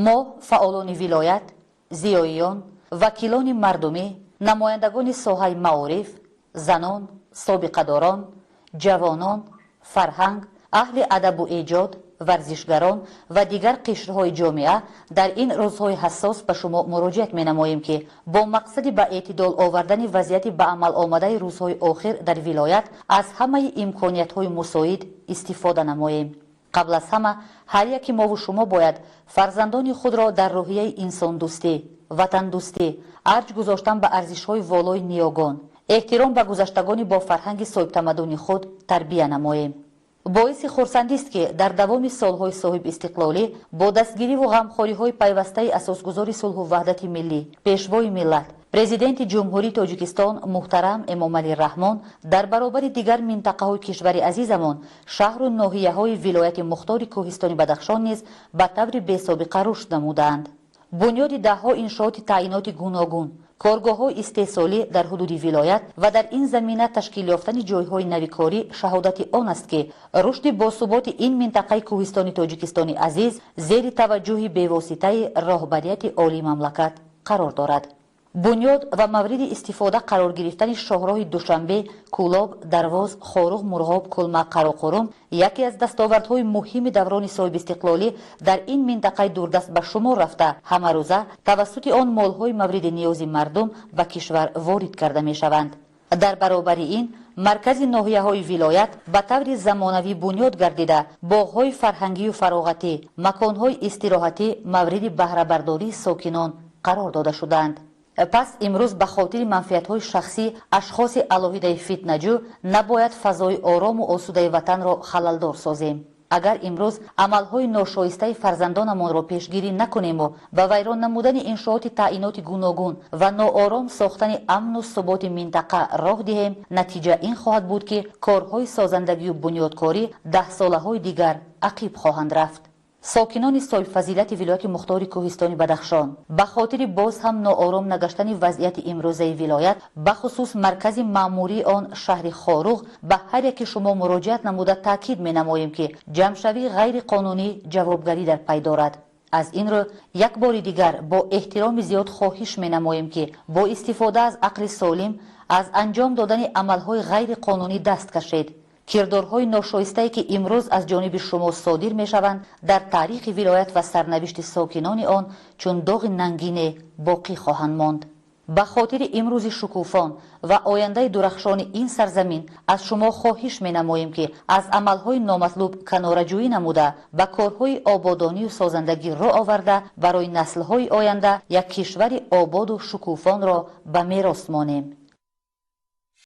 Мо, фаъолони вилоят, зиёиён, вакилони мардумӣ, намояндагони соҳаи маориф, занон, собиқадорон, ҷавонон, фарҳанг, аҳли адабу эҷод, варзишгарон ва дигар қишрҳои ҷомеа дар ин рӯзҳои ҳассос ба шумо муроҷиат менамоем, ки бо мақсади ба эътидол овардани вазъияти ба амал омадаи рӯзҳои охир дар вилоят аз ҳамаи имкониятҳои мусоид истифода намоем. Қабл аз ҳама ҳар яки мову шумо бояд фарзандони худро дар рӯҳияи инсондӯстӣ, ватандӯстӣ, арҷ гузоштан ба арзишҳои волои ниёгон, эҳтиром ба гузаштагони бо фарҳанги соҳибтамаддуни худ тарбия намоем. Боиси хурсандист, ки дар давоми солҳои соҳибистиқлолӣ бо дастгириву ғамхориҳои пайвастаи асосгузори сулҳу ваҳдати миллӣ, пешвои миллат, президенти Ҷумҳурии Тоҷикистон муҳтарам Эмомалӣ Раҳмон дар баробари дигар минтақаҳои кишвари азизамон шаҳру ноҳияҳои вилояти мухтори Кӯҳистони Бадахшон низ ба таври бесобиқа рушд намудаанд. Бунёди даҳҳо иншооти таъиноти гуногун, коргоҳҳои истеҳсолӣ дар ҳудуди вилоят ва дар ин замина ташкил ёфтани ҷойҳои навикорӣ шаҳодати он аст, ки рушди босуботи ин минтақаи кӯҳистони Тоҷикистони азиз зери таваҷҷӯҳи бевоситаи роҳбарияти олии мамлакат қарор дорад. Бунёд ва мавриди истифода қарор гирифтани шоҳроҳи Душанбе, Кӯлоб, Дарвоз, Хоруғ, Мурғоб, Кулма, Қароқурум яке аз дастовардҳои муҳими даврони соҳибистиқлолӣ дар ин минтақаи дурдаст ба шумор рафта, ҳамарӯза тавассути он молҳои мавриди ниёзи мардум ба кишвар ворид карда мешаванд. Дар баробари ин маркази ноҳияҳои вилоят ба таври замонавӣ бунёд гардида, боғҳои фарҳангию фароғатӣ, маконҳои истироҳатӣ мавриди баҳрабардории сокинон қарор дода шудаанд. Пас имрӯз ба хотири манфиатҳои шахсӣ ашхоси алоҳидаи фитнаҷӯ набояд фазои орому осудаи ватанро халалдор созем. Агар имрӯз амалҳои ношоистаи фарзандонамонро пешгирӣ накунему ба вайрон намудани иншооти таъиноти гуногун ва ноором сохтани амну суботи минтақа роҳ диҳем, натиҷа ин хоҳад буд, ки корҳои созандагию бунёдкорӣ даҳсолаҳои дигар ақиб хоҳанд рафт. Сокинони соҳибфазилати вилояти мухтори Кӯҳистони Бадахшон, ба хотири боз ҳам ноором нагаштани вазъияти имрӯзаи вилоят, бахусус маркази маъмурии он шаҳри Хоруғ, ба ҳар яки шумо муроҷиат намуда таъкид менамоем, ки ҷамъшавии ғайриқонунӣ ҷавобгарӣ дар пай дорад. Аз ин рӯ як бори дигар бо эҳтироми зиёд хоҳиш менамоем, ки бо истифода аз ақли солим аз анҷом додани амалҳои ғайриқонунӣ даст кашед. Кирдорҳои ношоистае, ки имрӯз аз ҷониби шумо содир мешаванд, дар таърихи вилоят ва сарнавишти сокинони он чун доғи нангине боқӣ хоҳанд монд. Ба хотири имрӯзи шукуфон ва ояндаи дурахшони ин сарзамин аз шумо хоҳиш менамоем, ки аз амалҳои номатлуб канораҷӯӣ намуда, ба корҳои ободонию созандагӣ рӯ оварда, барои наслҳои оянда як кишвари ободу шукуфонро ба мерос монем.